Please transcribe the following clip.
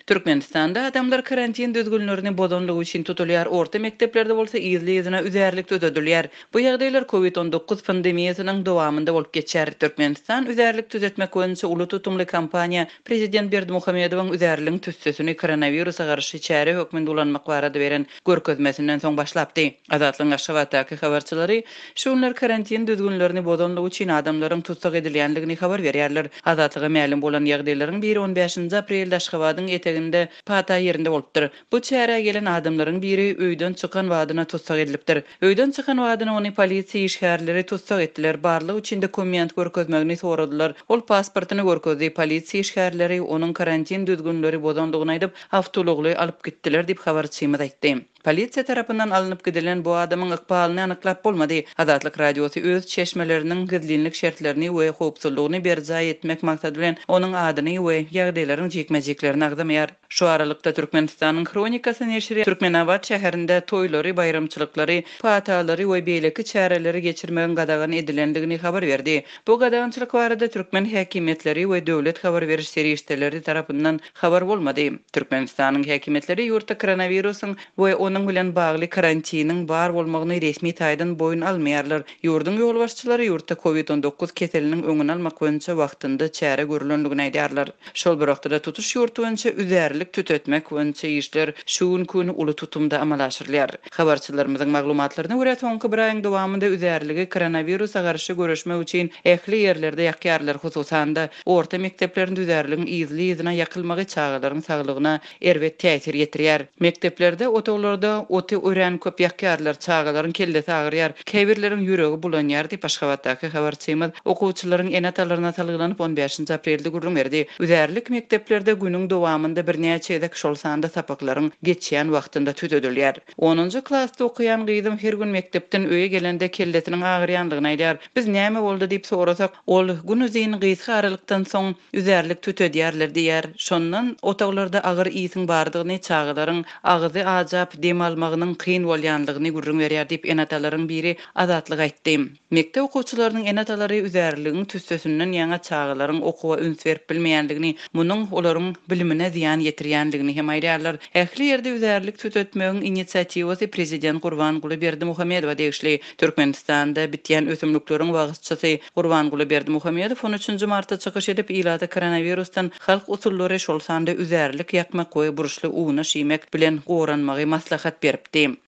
Türkmenistanda adamlar karantin düzgünlerini bozanlygy üçin tutulýar, orta mekdeplerde bolsa yzly-yzyna üzärlik tüzedilýär. Bu ýagdaýlar Covid 19 pandemiýasynyň dowamynda bolup geçýär. Türkmenistan üzärlik tüzetmek boýunça uly tutumly kampaniýa prezident Berdimuhamedowyň üzärligiň tüssesini koronawirusa garşy çäre hökmünde ulanmak barada beren görkezmesinden soň başlapdy. Azatlygyň Aşgabatdaky habarçylary şu günler karantin düzgünlerini bozanlygy üçin adamlaryň tussag edilýändigini habar berýärler. Azatlyga mälim bolan ýagdaýlaryň biri on bäşinji aprelde Aşgabadyň eteginde pata ýerinde bolupdyr. Bu çärä gelen adamlaryň biri öýden çykan badyna tussag edilipdir. Öýden çykan badyna ony polisiýa işgärleri tussag etdiler, barlag üçin dokument görkezmegini soradylar. Ol pasportyny görkezdi, polisiýa işgärleri onuň karantin düzgünleri bozandygyny aýdyp, awtoulagly alyp gitdiler diýip, habarçymyz aýtdy. Polisiýa tarapyndan alnyp gidilen bu adamyň ykbalyny anyklap bolmady. Azatlyk Radiosy öz çeşmeleriniň gizlinlik şertlerini we howpsuzlygyny berjaý etmek maksady bilen onuň adyny we ýagdaýlaryň jikme-jiklerini agzamaýar. Şu aralykda, Türkmenistanyň Hronikasy neşiri Türkmenabat şäherinde toýlary, baýramçylyklary, patalary we beýleki çäreleri geçirmegiň gadagan edilendigini habar berdi. Bu gadagançylyk barada türkmen häkimiýetleri we döwlet habar beriş serişdeleri tarapyndan habar bolmady. Türkmenistanyň häkimiýetleri ýurtda koronawirusyň we onuň bilen bagly karantiniň bar bolmagyny resmi taýdan boýun almaýarlar. Ýurduň ýolbaşçylary ýurtda Covid 19 keseliniň öňüni almak boýunça wagtynda çäre görülendigini aýdýarlar. Şol bir wagtda-da tutuş ýurt boýunça üzärlik tütetmek boýunça işler şu günki gün uly tutumda amala aşyrylýar. Habarçylarymyzyň maglumatlaryna görä, soňky bir aýyň dowamynda üzärligi koronawirusa garşy göreşmek üçin ähli ýerlerde ýakýarlar, hususan-da, orta mekdeplerinde üzärligiň yzly-yzyna ýakylmagy çagalaryň saglygyna erbet täsir ýetirýär. Mekdeplerde otaglarda oty örän köp ýakýarlar, çagalaryň kellesi agyrýar, käbirleriň ýüregi bulanýar diýip, Aşgabatdaky habarçymyz okuwçylaryň ene-atalaryna salgylanyp, on bäşinji aprelde gürrüň berdi. Üzärlik mekdeplerde günüň dowamynda birnäçe gezek, şol sanda sapaklaryň geçýän wagtynda tütedilýär. Onunjy klasda okaýan gyzym her gün mekdepden öýe gelende kellesiniň agyrýandygyny aýdýar. Biz näme boldy diýip sorasak, ol günuzyn gysga aralykdan soň üzärlik tütedýärler diýýär. Şondan otaglarda agyr ysyň bardygyny, çagalaryň agzy ajap dem almagynyň kyn bolýanlygyny gürrüň berýär diýip, ene-atalaryň biri Azatlyga aýtdy. Mekdep okuwçylarynyň ene-atalary üzärligiň tüssesinden ýaňa çagalaryň okuwa üns berip bilmeýändigini, munuň olaryň bilimine zyýan ýetirýändigini hem aýdýarlar. Ähli ýerde üzärlik tütetmegiň inisiatiwasy prezident Gurbanguly Berdimuhamedowa degişli. Türkmenistanda bitýän ösümlikleriň wagyzçysy Gurbanguly Berdimuhamedow on üçünji martda çykyş edip, ilaty koronawirusdan halk usullary, şol sanda üzärlik ýakmak we burçly unaş iýmek bilen goranmagy maslahat beripdi.